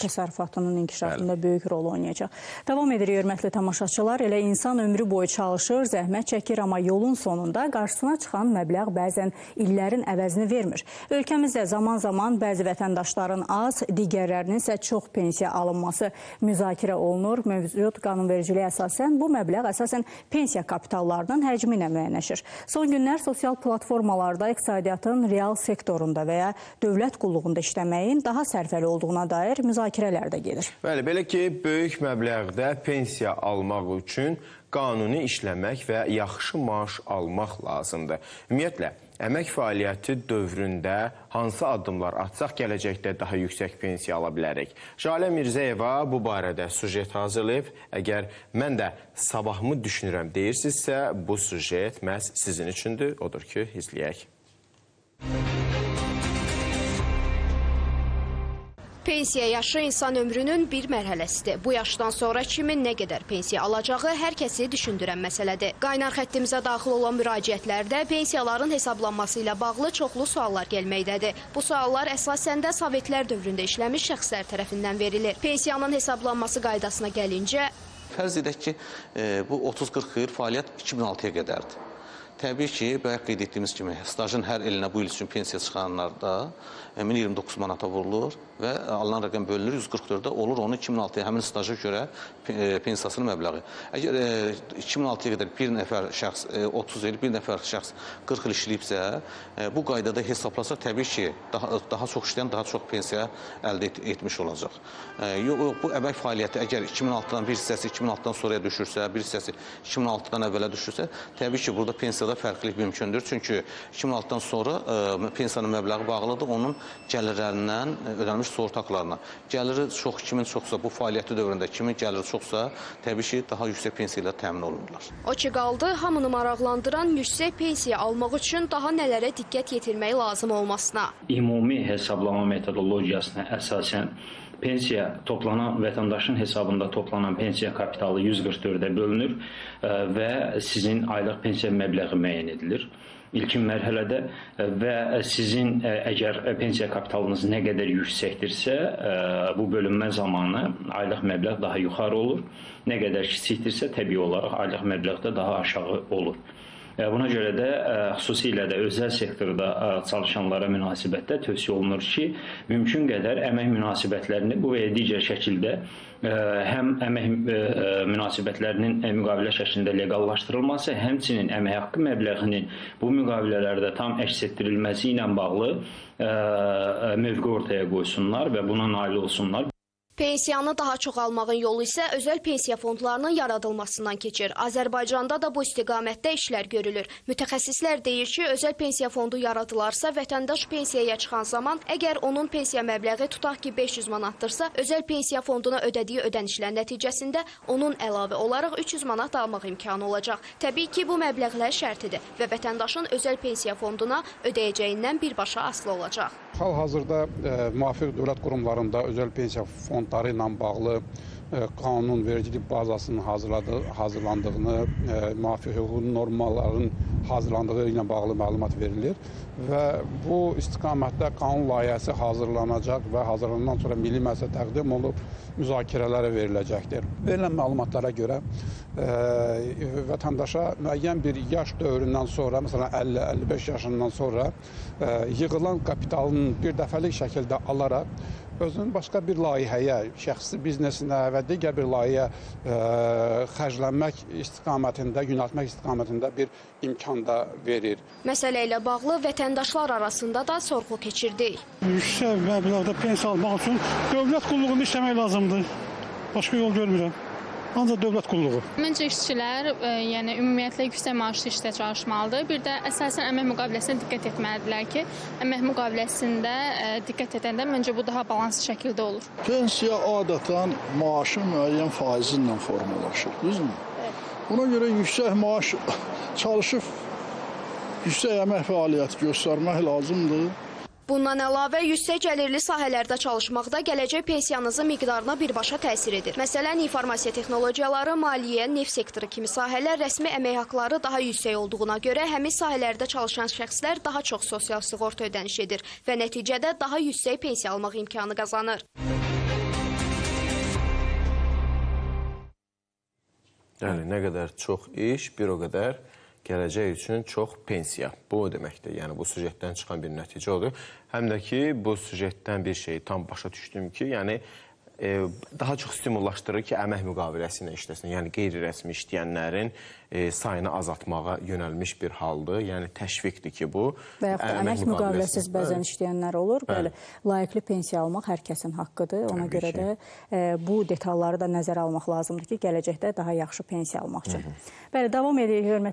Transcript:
Təsərrüfatının inkişafında böyük rol oynayacaq. Davam edirik, hörmətli tamaşaçılar. Elə insan ömrü boyu çalışır, zəhmət çəkir, amma yolun sonunda qarşısına çıxan məbləğ bəzən illərin əvəzini vermir. Ölkəmizdə zaman-zaman bəzi vətəndaşların az, digərlərinin isə çox pensiya alınması müzakirə olunur. Mövcud qanunvericiliyə əsasən bu məbləğ əsasən pensiya kapitallarının həcmi ilə müəyyənləşir. Son günlər sosial platformalarda iqtisadiyyatın real sektorunda və ya dövlət qulluğunda işləməyin daha sərfəli olduğuna dair müzakirələr də gedir. Bəli, belə ki, böyük məbləğdə pensiya almaq üçün qanuni işləmək və yaxşı maaş almaq lazımdır. Ümumiyyətlə, əmək fəaliyyəti dövründə hansı addımlar atsaq gələcəkdə daha yüksək pensiya ala bilərik? Jalə Mirzəyeva bu barədə sujet hazırlayıb. Əgər mən də sabahımı düşünürəm deyirsinizsə, bu sujet məhz sizin üçündür. Odur ki, izləyək. Pensiya yaşı insan ömrünün bir mərhələsidir. Bu yaşdan sonra kimin nə qədər pensiya alacağı hər kəsi düşündürən məsələdir. Qaynar xəttimizə daxil olan müraciətlərdə pensiyaların hesablanması ilə bağlı çoxlu suallar gəlməkdədir. Bu suallar əsasən də Sovetlər dövründə işləmiş şəxslər tərəfindən verilir. Pensiyanın hesablanması qaydasına gəlincə... Fərz edək ki, bu 30-40 il fəaliyyət 2006-ya qədərdir. Təbii ki, bayaq qeyd etdiyimiz kimi, stajın hər ilinə bu il üçün pensiya çıxanlarda 1029 manata vurulur və alınan rəqəm bölünür, 144-də olur onun 2006-ya həmin staja görə pensiyasının məbləği. Əgər 2006-ya qədər bir nəfər şəxs 30 il, bir nəfər şəxs 40 il işləyibsə, bu qaydada hesablasa təbii ki, daha çox işləyən daha çox pensiya əldə etmiş olacaq. Yox, bu əmək fəaliyyəti əgər 2006-dan bir hissəsi 2006-dan sonraya düşürsə, bir hissəsi 2006-dan əvvələ düşürsə, təbii ki, burada pensiyada fərqlilik mümkündür. Çünki 2006-dan sonra pensiyanın məbləği bağlıdır onun gəlirlərindən ödənilmiş sığorta haqlarına. Gəliri çox, kimin çoxsa bu fəaliyyəti dövründə kimin gəliri çoxsa, təbii ki, daha yüksək pensiya ilə təmin olunurlar. O ki qaldı, hamını maraqlandıran yüksək pensiya almaq üçün daha nələrə diqqət yetirmək lazım olmasına. Ümumi hesablama metodologiyasına əsasən pensiya toplanan vətəndaşın hesabında toplanan pensiya kapitalı 144-ə bölünür və sizin aylıq pensiya məbləği müəyyən edilir ilkin mərhələdə və sizin əgər pensiya kapitalınız nə qədər yüksəkdirsə, bu bölünmə zamanı aylıq məbləğ daha yuxarı olur. Nə qədər kiçikdirsə, təbii olaraq aylıq məbləğ də daha aşağı olur. Buna görə də xüsusilə də özəl sektorda çalışanlara münasibətdə tövsiyə olunur ki, mümkün qədər əmək münasibətlərini bu və ya digər şəkildə həm əmək münasibətlərinin müqavilə şəklində leqallaşdırılması, həmçinin əmək haqqı məbləğinin bu müqavilələrdə tam əks etdirilməsi ilə bağlı mövqe ortaya qoysunlar və buna nail olsunlar. Pensiyanı daha çox almağın yolu isə özəl pensiya fondlarının yaradılmasından keçir. Azərbaycanda da bu istiqamətdə işlər görülür. Mütəxəssislər deyir ki, özəl pensiya fondu yaradılarsa, vətəndaş pensiyaya çıxan zaman əgər onun pensiya məbləği tutaq ki 500 manatdırsa, özəl pensiya fonduna ödədiyi ödənişlər nəticəsində onun əlavə olaraq 300 manat almaq imkanı olacaq. Təbii ki, bu məbləğlər şərtidir və vətəndaşın özəl pensiya fonduna ödəyəcəyindən birbaşa asılı olacaq. Hal-hazırda müvafiq dövlət qurumlarında özəl pensiya fondları ilə bağlı qanunvericilik bazasının hazırlandığını, müvafiq hüquqi normaların hazırlandığı ilə bağlı məlumat verilir və bu istiqamətdə qanun layihəsi hazırlanacaq və hazırlanandan sonra Milli Məclisə təqdim olub müzakirələrə veriləcəkdir. Verilən məlumatlara görə vətəndaşa müəyyən bir yaş dövründən sonra, məsələn 50-55 yaşından sonra yığılan kapitalın bir dəfəlik şəkildə alaraq özünün başqa bir layihəyə, şəxsi biznesinə və digər bir layihəyə xərclənmək istiqamətində, yönəltmək istiqamətində bir imkan da verir. Məsələ ilə bağlı vətəndaşlar arasında da sorğu keçirdik. Yüksək məbləğdə pensiya almaq üçün dövlət qulluğunda işləmək lazımdır. Başqa yol görmürəm. Ancaq dövlət qulluğu. Məncə işçilər, yəni ümumiyyətlə yüksək maaşlı işdə çalışmalıdır. Bir də əsasən əmək müqaviləsinə diqqət etməlidirlər ki, əmək müqaviləsində diqqət edəndə məncə bu daha balanslı şəkildə olur. Pensiya adətən maaşın müəyyən faizi ilə formalaşır, düzdürmü? Evet. Buna görə yüksək maaş çalışıb yüksək əmək fəaliyyəti göstərmək lazımdır. Bundan əlavə, yüksək gəlirli sahələrdə çalışmaqda gələcək pensiyanızın miqdarına birbaşa təsir edir. Məsələn, informasiya texnologiyaları, maliyyə, neft sektoru kimi sahələr rəsmi əmək haqları daha yüksək olduğuna görə həmin sahələrdə çalışan şəxslər daha çox sosial sığorta ödəniş edir və nəticədə daha yüksək pensiya almaq imkanı qazanır. Yəni nə qədər çox iş, bir o qədər gələcək üçün çox pensiya. Bu o deməkdir. Yəni bu süjetdən çıxan bir nəticə odur. Həm də ki, bu süjetdən bir şey tam başa düşdüm ki, yəni daha çox stimullaşdırır ki, əmək müqaviləsi ilə işləsin. Yəni qeyri-rəsmi işləyənlərin sayını azaltmağa yönəlmiş bir haldır. Yəni təşviqdir ki, bu. Və yaxud da əmək müqaviləsiz bəzən işləyənlər olur. Bəli, layiqli pensiya almaq hər kəsin haqqıdır. Ona görə də bu detalları da nəzərə almaq lazımdır ki, gələcəkdə daha yaxşı pensiya almaq üçün. Bəli, davam edirik, hörmətli